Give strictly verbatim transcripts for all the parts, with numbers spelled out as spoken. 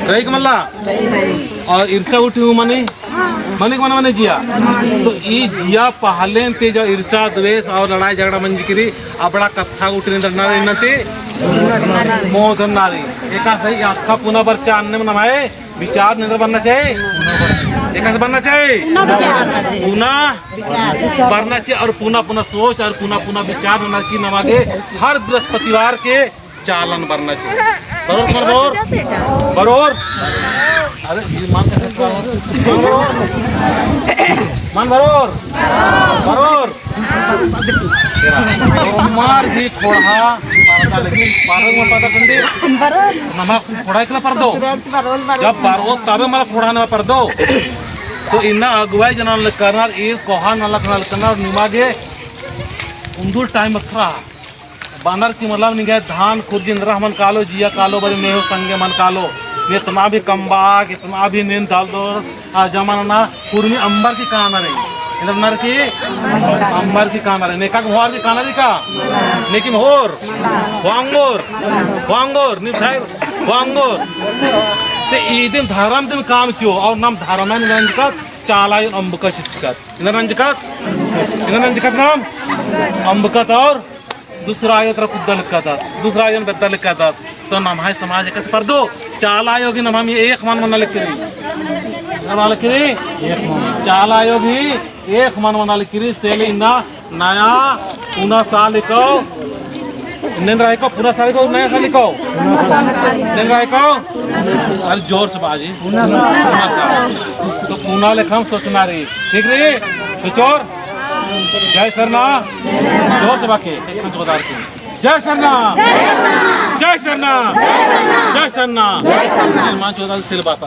रही का मल्ला? और ईर्ष्या उठी हूँ मनी? मनी का मना मनी जिया? तो ई जिया पहलेन ती जो ईर्ष्या, द्वेष और लड़ाई झगड़ा मंजकी रई, अबड़ा कत्था उठी निंदर नारी इन्ना ती मोदन नारी। एकासे अक्खा पुना बरचा अन्नेम नम्है विचार निंदर बरना चाही। एकासे बरना चाही? पुना बरना चाही और पुना पुना सोच और पुना पुना विचार ननर की नमा गे हर बृहस्पतिवार के चालन बरना चाही। बरोर, बरोर, बरोर। अरे, ये मान कैसे बरोर? मान बरोर, बरोर। हमार भी खोड़हा परदा, लेकिन पारल में परदा टंडी। नमा खोड़हा एकला परदो। जब परदो तबे मला खोड़हा नमा परदो। तो इन्ना अगुवाई जनन लक्कनर, ईर कोहा नलख नलकनर, निमा गे उन्दुल टाइम अखरा। बअनर की मतलब निंग्है धान खुर्जी एन्दरा हूँ मल कालो, जिया कालो, बरी नेहू संगे मल कालो। एतना भी कमबा, एतना भी नीन दल दो, आ, जमाना ना, उर्मी अम्बर की काना रई। एन्दरा नर की अम्बर की काना रई। नेका होर की काना रई का? नेकिम होर, होंगोर, होंगोर, नीम साहेब, होंगोर। ते इदिन धरम दिम काम चिओ, और नम धरमन नंजकत, चाला आयोन अम्बका चिचकत। एन्दरा नंजकत, एन्दरा नंजकत नम अम्बकत और दूसरा आयो तरा कुद्दा लक्कदत, दूसरा आयोन बेद्दा लक्कदत। तो नम्है समाज एकासे परदो, चाला आयो गही नम्है एक मन मना लक्की रई। मना लक्की रई? चाला आयो गही एक मन मना लक्की रई, से ले इन्ना नया पुना साल हिको। एन्ने रई को पुना साल हिको, नया साल हिको? एन्ने रई को? अरे जोर से बाजी। पुना साल। तो पुना लेखम सोचना रई। ठीक रई? सोचोर? जय सरना। जोर से बाके, एक हाथ जोरदार के। जय सरना। जय सरना। जय सरना। नीम जोरदार से बात।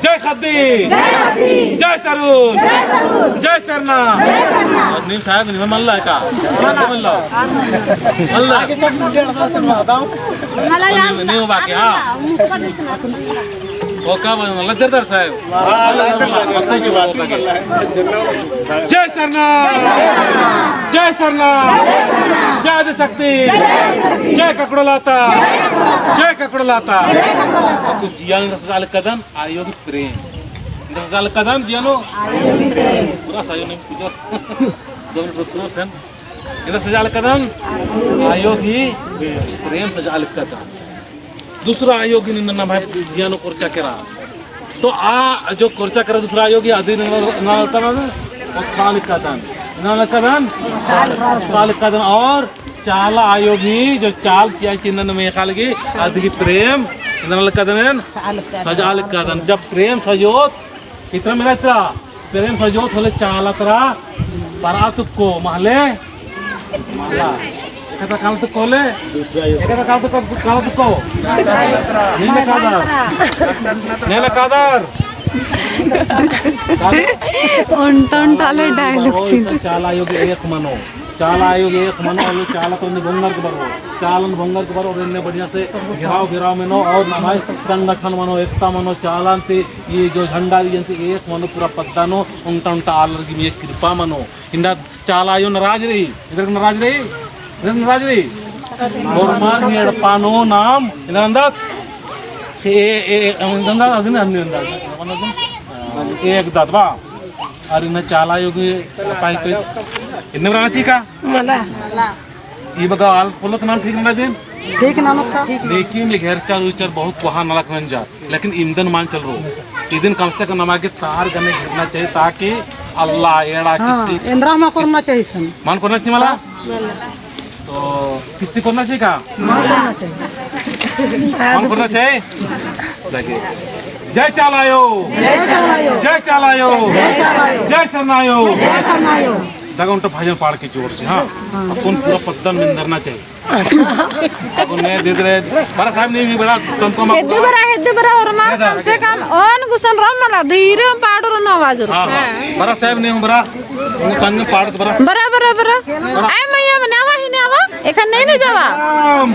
जय खद्दी। जय सरुन। जय सरना। और नीम साहेब, नीम मल्ला का? मल्ला। मल्ला। नीम बाके, हाँ। ओका बन, लज्जरदार साहेब। जय सरना। जय सरना। जय आदिशक्ति। जय ककड़ोलता। जय ककड़ोलता। कुछ जिया रस डाल कदम, आयो गही प्रेम। रस डाल कदम जिया नू। पूरा सायो नहीं पूजा। दो मिनट रुक लो, फिर। इधर सजा लक्कदन, आयो गही प्रेम सजा लक्कदन। दूसरा आयो गही निन्ना नम्है जिया नू कोरचा केरा। तो आ जो कोरचा केरा दूसरा आयो गही अदी नना लक्कदन, ओत्ता लक्कदन। नना लक्कदन, ओत्ता लक्कदन। और चाला आयो गही जो चाल चिआ चिन्हन मेखा लगी, अदी गही प्रेम नना लक्कदन, सजा लक्कदन। जब प्रेम सजोत, इतरा मेरा इतरा, प्रेम सजोत होले चाला तरा, बरआ तुक्को, महले, मला। एकता काल तुक्को ले, एकता काल तुक्को, काल तुक्को। नीले कादर। नीले कादर। ओन्टा ओन्टा ले dialogue चिन। चाला आयो गही एक मनो। चाला आयो गही एक मनो, आयो चाला तो ने भंगर के बरो। चालन भंगर के बरो, और एन्ने बढ़िया से घेराव, घेराव मनो, और नम्है संगठन मनो, एकता मनो, चालन ती ई जो झंडा रई अन्ती एक मनो पूरा पद्दा नू ओन्टा ओन्टा आलर गही मइय्याँ कृपा मनो। इन्ना चाला आयो नाराज रई, इधर नाराज रई, इधर नाराज रई। होरमर ही एड़पा नू नाम, इधर अंदर, ए, ए, ए, अंदर, अदिन, अंदर, अंदर। एक दाद बा। और इन्ना चाला आयो गही पाई कोई, इन्ने बरआ चिका? मला। ई बग्गे आल पोल्लोत नाम ठीक नना दिन? ठीक ननोत का? लेकिन ई घेरचर उचर बहुत कोहा नलख नंजा, लेकिन इमदन मान चल रो। इदिन कम से कम नमा गे तार गने घेरना चाहिए, ताकि अल्ला एड़ा हाँ, किसी एन्दरा मा कोरना चाहिए सन। मान कोरना चाहिए मला? हाँ। तो किसी कोरना चाहिए का? मान कोरना चाहिए। मान कोरना चाहिए? लगे। जय चाला आयो। जय चाला आयो। जय सरना आयो। जय सरना आयो। दगा ओन्टा भजन पाड़ के जोर से, हाँ। हाँ। अपन पूरा पद्दन में धरना चाहिए। अब उन्हें दे दे रहे। बड़ा साहब नहीं भी बड़ा तंतु मा हेद्दे बड़ा, हेद्दे बड़ा और मार कम से कम ओन गुसन रम मला धीरे पाड़ रन आवाज रो। हाँ, हाँ। बड़ा साहब नहीं हूँ बड़ा। संग पाड़त बरा। बरा, बरा, बरा। बरा। आय मइय्याँ मने आवा, हिने आवा। एखन नहीं ने जावा। राम।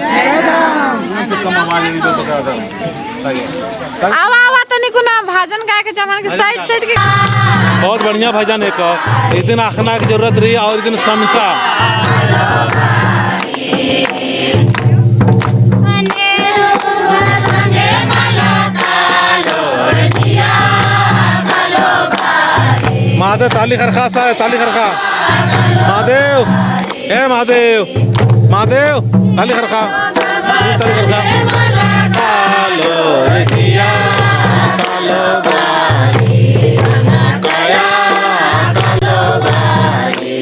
आवा, आवा, तनी कुना भजन गाय के जमान के side, side के। बहुत बढ़िया भजन है को। इदिन अखना की जरूरत रई और इदिन समझा। अरे ताली खरखा सा, ताली खरखा। महादेव, ए महादेव, महादेव, ताली खरखा। ताली खरखा। कालो रे जिया, कालो बारी, काया, कालो बारी।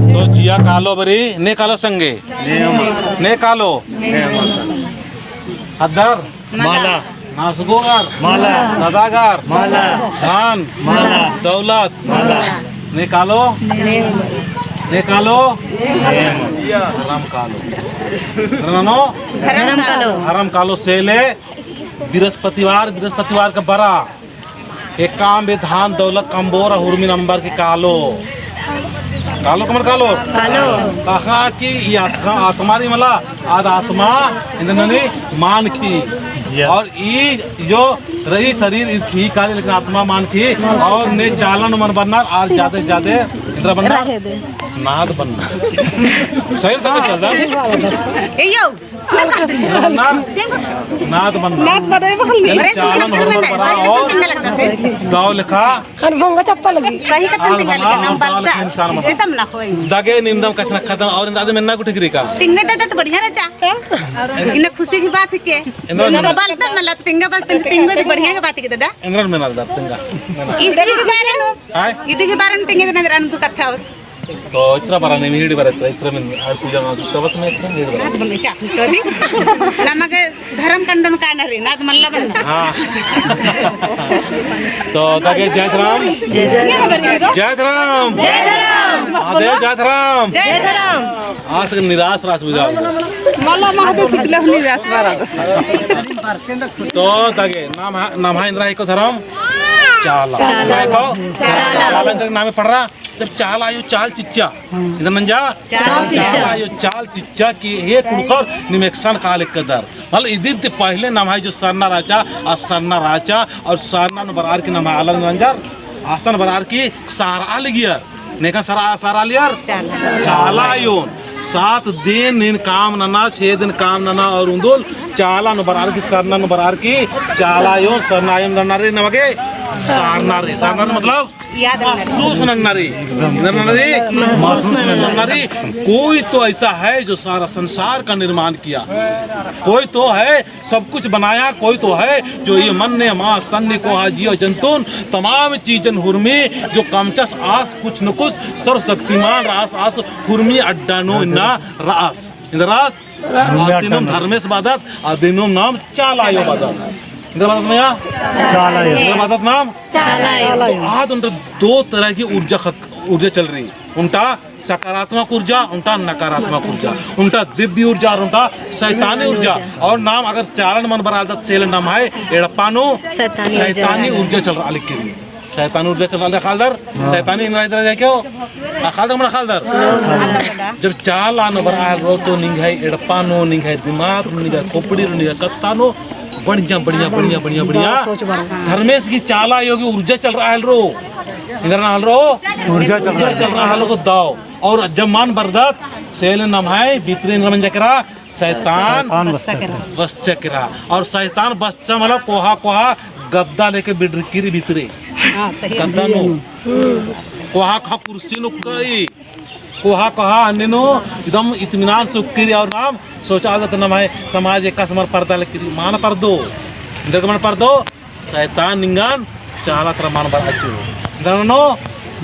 तो जिया कालो बरी, ने कालो संगे? ने कालो। अदर? माला। नासगोगर? माला। ददागर? माला। धन? माला। दौलत? माला। ने कालो? ने कालो? धरम कालो। धरम कालो। धरम कालो। धरम कालो सेले बृहस्पतिवार, बृहस्पतिवार का बरा। एकाम बे धान दौलत कमबोर हुरमी नंबर की कालो। कालो कमर कालो? कालो। तखा कि ई आत्मा, आत्मा रई मला, आद आत्मा इन्द्र ननी मान खी। जिया। और ई जो रई शरीर ई खी काली, लेकिन आत्मा मान खी। और ने चालन मन बनना, आर जादे जादे इन्द्र बनना। रहे दे। नाद बनना। सही तक चल जा। ए यो। नाद, नाद बनना। नाद बनना। नाद बनना, ये बखल नहीं। चालन होरमर बरा और दव लेखा। हन भोंगा चप्पा लगी। सही कत्थन आल तिंगा बना लेकिन और दव लेखा इंसान बना। एकदम ना होई। दगे निमदम कछनखरदन और दादे मेन्ना गुठे गिरी का। तिंगे दादा तो बढ़िया रहचा। हाँ? और इन्ना खुशी की बात है के। इन्द्रा इन्ना मेन्ना। बलता मला तिंगे बलता तिंगे तो बढ़िया की बात है के दादा। इन्द्रा मेन्ना दादा तिंगा। इदी के बारे में। हाय। इदी के बारे में तिंगे दादा अनकु कत्था और। तो इतरा बरा नहीं, हिड़ी बरा इतरा, इतरा में हर पूजा में तो बस में इतरा हिड़ी बरा। नाद बन क्या? तो दी। नमक धर्म कंडन का न रे, नाद मल्ला बनना। हाँ। तो ताके जय धरम। जय धरम। जय धरम। महादेव जय धरम। जय धरम। आज के निराश रास बुझाओ। मल्ला महादेव सुतले निराश बारा दस। तो ताके नाम हा-, नाम हा इन्द्रा एको धरम। चाला। चाला। एको? चाला। चाला इन्द्रा नामे पड़रा। जब चाला आयो चाल चिच्चा, इन्द्रा नंजा? चाल चिच्चा। चाला आयो चाल चिच्चा कि हे कुँड़ुख़र निम एकसन काल एकदर। मतलब इदिन ती पहिले नम्है जो सरना रहचा, आ सरना रहचा, और सरना नू बरअर की नम्है आलर नंजर, आसन बरअर की सरआ लगियर। नेकन सरआ, सरआ लियर? चाला। चाला आयोन। सात दिन नीन काम नना, छह दिन काम नना और उन्दुल चाला नू बरअर की, सरना नू बरअर की, चाला आयोन, सरना आयोन नना रे नमगे, सरना रे। सरना रे मतलब? महसूस नन्ना रई। नन्ना रई? महसूस नन्ना रई। कोई तो ऐसा है जो सारा संसार का निर्माण किया। कोई तो है, सब कुछ बनाया। कोई तो है जो ये मन्न, मास, सन्न, कोहा, जीव जंतुन, तमाम चीजन हुरमी जो कमचस आस कुछ न कुछ सर्वशक्तिमान रअस, आस हुरमी अड्डा नू इन्ना रअस। इन्ना रअस? आस दिनुम धर्मेस बअदत, आ दिनुम नाम चाला अयो बअदत। इन्ना बअदत मया? चाला अयो। इन्ना बअदत नाम? चाला अयो। तो आद ओन्टा दो तरह की ऊर्जा खत-, ऊर्जा चल रई। ओन्टा सकारात्मक ऊर्जा, ओन्टा नकारात्मक ऊर्जा। ओन्टा दिव्य ऊर्जा और ओन्टा शैतानी ऊर्जा। और नाम अगर चालन मल बरआ लगदत सेले नम्है एड़पा नू शैतानी ऊर्जा। शैतानी ऊर्जा चल रआ लगी रई। शैतानी ऊर्जा चल रआ लगी रई, अख़आ लगदर? हाँ। शैतानी इन्द्रा इन्द्रा जाए क्यों? अख़आ लगदर मल अख़आ लगदर? जब चाला नू बरआ हेलरो तो निंग्है एड़पा नू, निंग्है दिमाग नू, निंग्है खोपड़ी नू, निंग्है कत्था नू बढ़िया, बढ़िया, बढ़िया, बढ़िया, बढ़िया। सोच बढ़िया। धर्मेस गही चाला अयो गही ऊर्जा चल रआ हेलरो। इन्द्रा नना हेलरो? ऊर्जा चल रआ हेलरो। ऊर्जा चल रआ हेलरो को दव। और जब मल बरदत, सेले नम्है भितरे इन्द्रा मंजा केरा, शैतान शैतान बस्चा केरा। बस्चा केरा। और शैतान बस्चा मतलब कोहा कोहा गद्दा लेके बिड़रकी रई भितरे। हाँ, सही। गद्दा नू। कोहा कोहा कुर्सी नू कई। कोहा कोहा अन्ने नू एकदम इत्मीनान से उक्की रई और नाम सोचआ लगदत नम्है समाज एकासे मल परदा लगी रई, मल परदो। इन्द्रा गे मल परदो, शैतान निंगन चाला तरा मल बरआ चिओ। इन्द्रा ननो,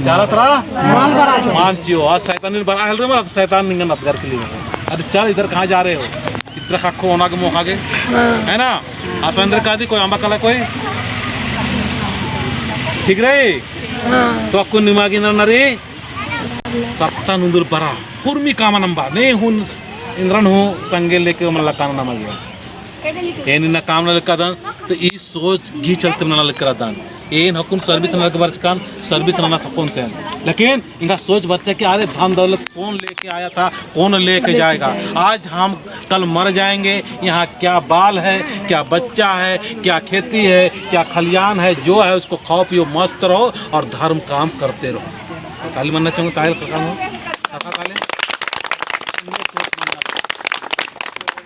चाला तरा मल बरआ चिओ। मल चिओ। आज शैतान निंगन बरआ हेलरो मल, तो शैतान निंगन अदगर के लिए। अरे चल, इधर कहाँ जा रहे हो? इधर ख़क्खो ओना गे मोख़ा गे। हाँ। है ना? आप अंदर का दी कोई अम्बा कला कोई? ठीक रई? हाँ। तो अक्कुन निमा गे इन्द्रा नना रई? सत्ता नू उन्दुल बरआ। हुरमी काम नम्बा। ने हूँ इन्द्रन हूँ संगे लेके मल्ला काम नना गे। एन इन्ना काम नना लगदन, तो ई सोच गही चलते नना लगदन। एन हकुन service नना लग बरचकन, service नना सकोन तेन। लेकिन एंगा सोच बरचा कि अरे धन दौलत कौन लेके आया था, कौन लेके जाएगा। आज हम कल मर जाएंगे, यहाँ क्या बाल है, क्या बच्चा है, क्या खेती है, क्या खलियान है, जो है उसको खाओ पियो मस्त रहो और धर्म काम करते रहो। ताली मन्ना चाहूँगा, ताली का काम हो? ताली।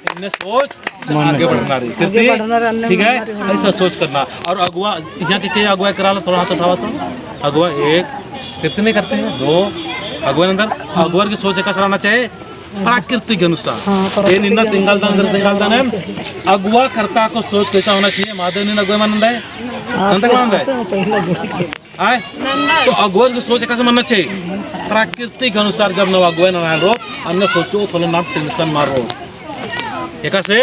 इन्ने सोच से आगे बढ़ना रई। आगे बढ़ना रई, ठीक है? ऐसा सोच करना। और अगुवा, यहाँ के, के अगुवा करा ला, थोड़ा हाथ उठावा तो। अगुवा एक, कितने करते हैं? दो। अगुवा अंदर, अगुवा की सोच एकासे रहना चाहिए, प्राकृतिक अनुसार। हाँ, प्राकृतिक अनुसार। एन इन्ना तिंगालदन, अंदर तिंगालदन है। अगुवा करता को सोच कैसा होना चाहिए? महादेव ने अगुवा मानंदा है? हाँ, नंदा के मानंदा है? हाँ, पहले आय? तो अगुवर की सोच एकासे मन्ना चाहिए। प्राकृतिक अनुसार जब नम अगुवर नना हेलरो, अन्ने सोचो, थोड़े नाम tension मल रओ। एकासे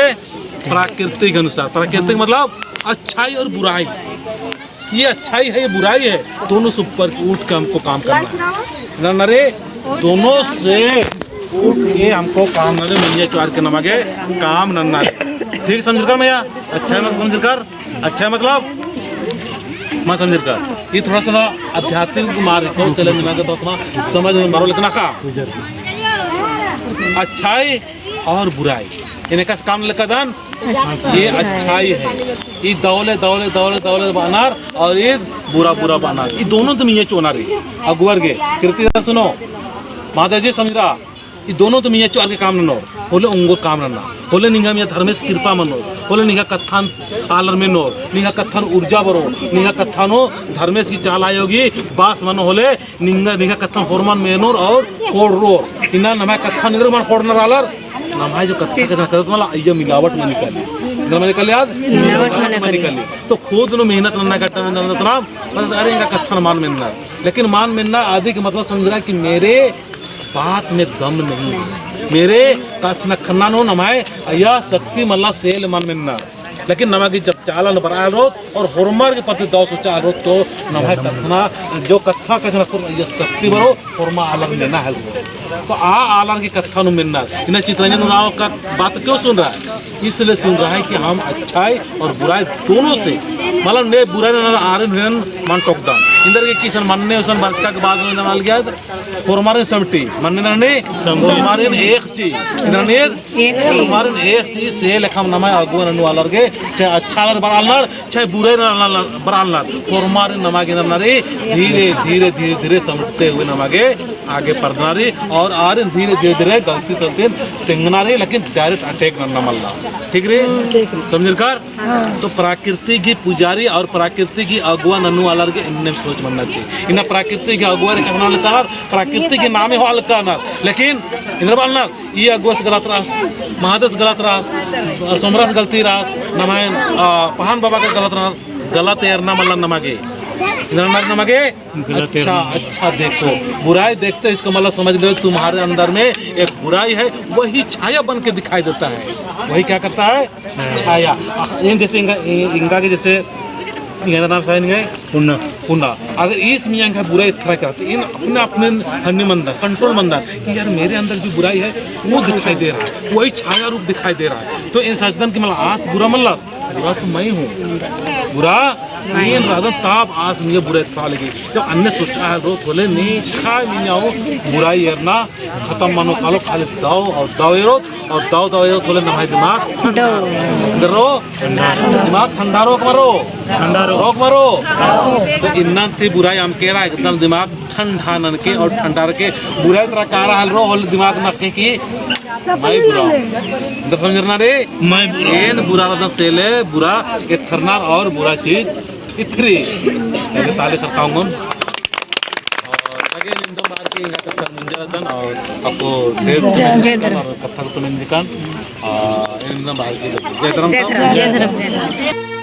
प्राकृतिक अनुसार, प्राकृतिक मतलब अच्छाई और बुराई। ये अच्छाई है, ये बुराई है, दोनों से ऊपर उठ के हमको काम करना है। नन्ना रे, दोनों से उठ के हमको काम नन्ना रे, मइय्याँ चोअर के नमा गे काम नन्ना रे। ठीक समझरकर मइय्याँ? अच्छा है, मतलब समझरकर? अच्छा है मतलब, मल समझरकर। ये थोड़ा सा ना आध्यात्मिक मार्ग को चले, दिमाग तो अपना समझ में मारो, लेकिन अख़ा अच्छाई और बुराई, एन एकासे काम नना लगदन, ये अच्छाई है, ये दौले, दौले, दौले, दौले बअनर और ये बुरा, बुरा बअनर, ये दोनों तो मइय्याँ चोअना रे, अगुवर गे, कृति सुनो, माता जी समझरआ, ई दोनों तो मइय्याँ चोअर के काम ननोर, होले ओंगोर काम नन्ना, होले निंगा मइय्याँ धर्मेस कृपा मनोस, होले निंगा कत्थन आलर मेनोर, निंगा कत्थन ऊर्जा बरओ, निंगा कत्थन ओ धर्मेस की चाला आयो गही बास मनो होले, निंगा, निंगा कत्थन होरमन मेनोर और ख़ोंड़रोर। इन्ना नमा कत्थन इधर मन ख़ोंड़नर आलर, नमा जो कत्था कत्थन कत्थन मला, अइय्या मिलावट मल निकली। इधर मल निकली आज? मिलावट मल निकली। तो खुद नू मेहनत नन्ना कत्थन नन्ना तनाम, बस अरे निंगा कत्थन मल मेन्नर। लेकिन मल मेन्ना आदि के मतलब समझरआ कि मेरे बात में दम नहीं है। मेरे कछनखरना नू नम्है अइय्या शक्ति मल्ला सेल मल मेन्नर। लेकिन नमा गे जब चाला नू बरआ हेलरोत और होरमर के प्रति दव सोचआ हेलरोत तो नम्है कत्थना, जो कत्था कछनखरना अइय्या शक्ति बरओ, होरमा आलर मेना हेलरोत। तो आ आलर की कत्था नू मेन्नर। इन्ना चितरंजन उराँव का बात क्यों सुन रहा है? इसलिए सुन रहा है कि हम अच्छाई और बुराई दोनों से, मतलब ने बुराई नन्ना आरिन हुरन मल टोकदन। इन्दर गे किसन मन्ने उसन बरचका के बाद में नमल गया, होरमारिन समटी, मन्ने नन्ने, होरमारिन एक ची, इन्दर ने, एक ची। होरमारिन एक ची, से लेखा नम्है अगुवन नू आलर गे, चाहे अच्छा आलर बरआ लगनर, चाहे बुराई आलर बरआ लगनर, होरमारिन नमा गे नन्ना रे, धीरे, धीरे, धीरे, धीरे समटते हुए नमा गे आगे परदना रई और आर धीरे धीरे धीरे गलती तलती तेंगना रई, लेकिन direct attack नन्ना मल्ला। ठीक रई? समझरकर? तो प्राकृतिक ही पुजारी और प्राकृतिक ही अगुवा ननू आलर गे एन्ने सोच मन्ना चाहिए। इन्ना प्राकृतिक ही अगुवा रे कहना लेता, प्राकृतिक ही नामे हो अलग कहना, लेकिन इन्द्र बालनर ई अगुवस गलत रअस, महादेवस गलत रअस, सोमरस गलती रअस, नम्है, आ, पहान बाबा का गलत रअस, गलत एरना मल्ला नमा गे। इन्द्र नर नमा गे? गलत अच्छा, एरना। अच्छा देखो, बुराई देखते इसका मतलब समझ लो तुम्हारे अंदर में एक बुराई है, वही छाया बन के दिखाई देता है। वही क्या करता है? छाया। छाया। आ, ये जैसे इंगा, ए-, इंगा के जैसे इन्द्र नर साइन गए? पुन्ना। पुन्ना। अगर इस मियाँ का बुराई इत्थरा करते, इन अपने, अपने हन्नी मंदर, control मंदर, कि यार मेरे अंदर जो बुराई है, वो दिखाई दे रहा है, वही छाया रूप दिखाई दे रहा है। तो इन सचदन की मतलब आस बुरा मल्लस, बुरा तो मैं हूँ, बुरा मैं हूँ। ताब आस मियाँ बुरा इत्थरा लगी। जब अन्ने सोचा है रो थोले नी खा मियाँ हो, बुराई एरना खतम मनो कालो, खाली दव और दव एरोत और दव दव एरोत होले नम्है दिमाग दव। दरो? दिमाग ठंडा रोक मरो? ठंडा रोक। रोक मरो? तो इन्ना ती बुराई अमके रआ, एकदम दिमाग ठंडा ननके और ठंडा रअके। बुराई तरा कारा हल रो होले दिमाग नखे कि मैं बुरा हूँ। इन्द्र समझरना रे? मैं बुरा। एन बुरा रअदन से ले बुरा एथरनर और बुरा चीज इथरी। ताली खरकाओन। और आगे निंदम बार की इंगा कत्था मुंजा रअदन और अक्कु ढेर जय धर्म। और कत्था को तो निंदिकन। आ, निंदम बार की जय धर्म। जय धर्म। जय धर्म।